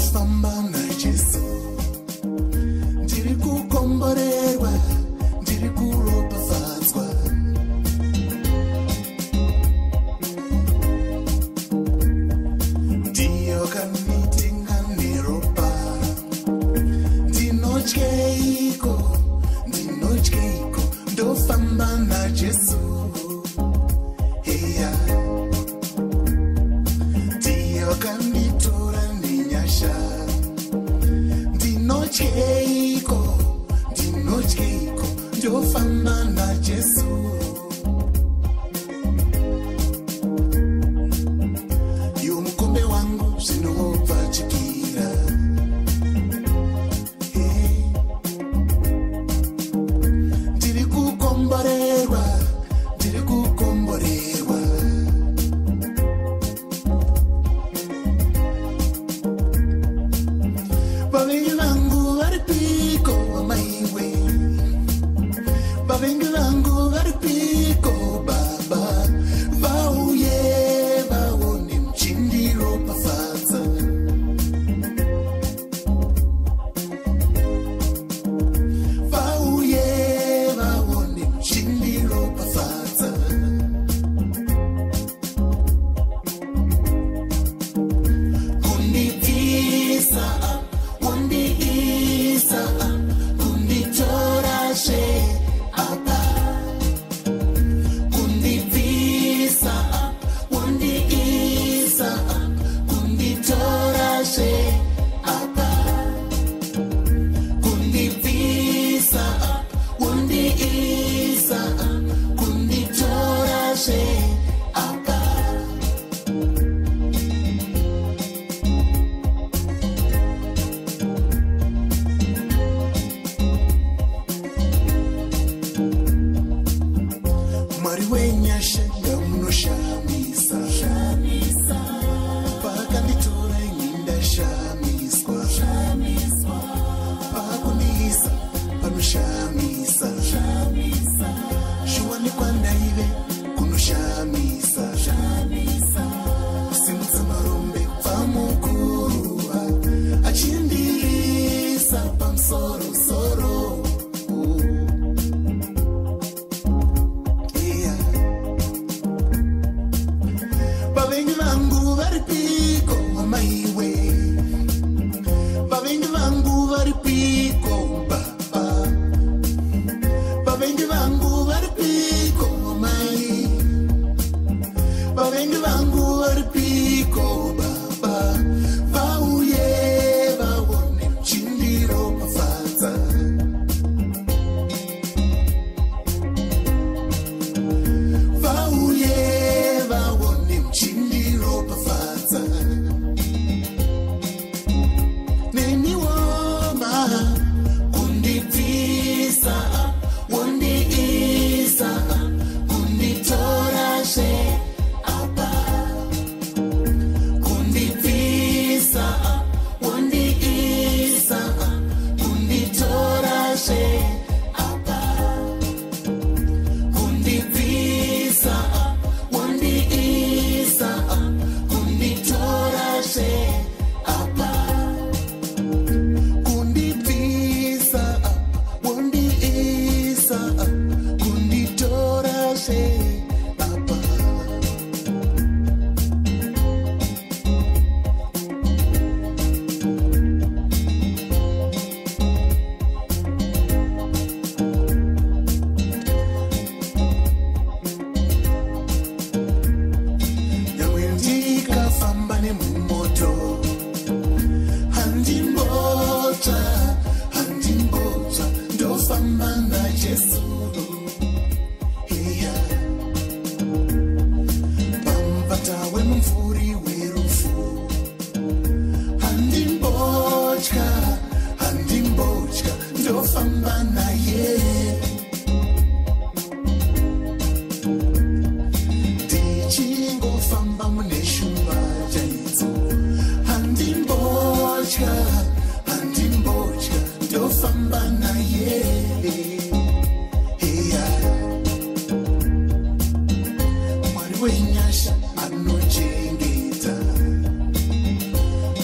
Ndofamba naJesu, ndiri kukomborerwa, ndiri kuropafadzwa. Ndiyo kanitenga neropa, ndinotyeiko, ndinotyeiko, ndofamba naJesu. Heya, ndiyo kanditora nenyasha, ndinotyeiko, ndinotyeiko, ndofamba naJesu. Iwo mukombe wangu zvinobvachikira. Hey. Ndiri kukomborerwa, ndiri kukomborerwa. Vavengi vangu varipiko amaiwe, vavengi vangu varipiko baba, vauye vaone muchindiropafadza. Vauye vaone muchindiropafadza. Kundibvisa, wondiisa, kunditorasve apa. Kundibvisa, wondiisa, kunditorasve apa. Kundibvisa, wondiisa, kunditorasve apa. Mwari wenyasha ngamunoshamisa, pakanditora ini ndashamiswa, pakundiisa panoshamisa, shuwanikwa ndaive kunoshamisa, kusimudza marombe kubva muguruva achindiisa pamusorosoro. Yeah. Vavengi vangu varipiko amaiwe, vavengi vangu varipiko baba, vavengi vangu varipiko amai, vavengi vangu varipiko baba, vauye vaone muchindiropafadza. Vauye vaone muchindiropafadza. Neniwoma kundibvisa, wondiisa, kunditorasve apa. Kundibvisa, wondiisa, kunditorasve apa. Kundibvisa, wondiisa, kunditorasve apa. Kundibvisa, wondiisa, kunditorasve apa. Nyangwe ndikafamba nemumoto, handimbotsva, handimbotsva, ndofamba naJesu. Heya, pamupata wemumvuri werufu, handimbotya, handimbotya, ndofamba naye. Ndichingofamba mune shumba chaidzo, handimbotya, handimbotya, ndofamba naye. Heya, Mwari wenyasha anochengeta,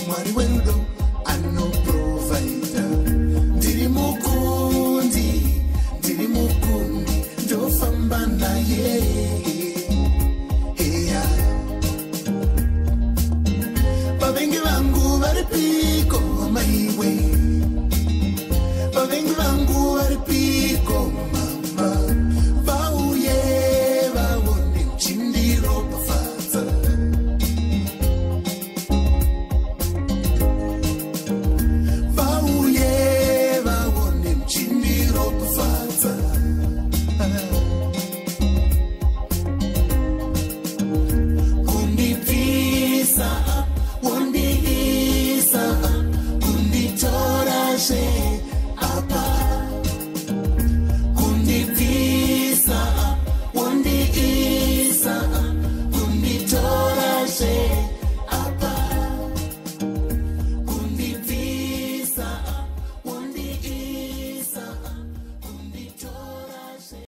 Mwari werudo Vavengi vangu varipiko, maiwe?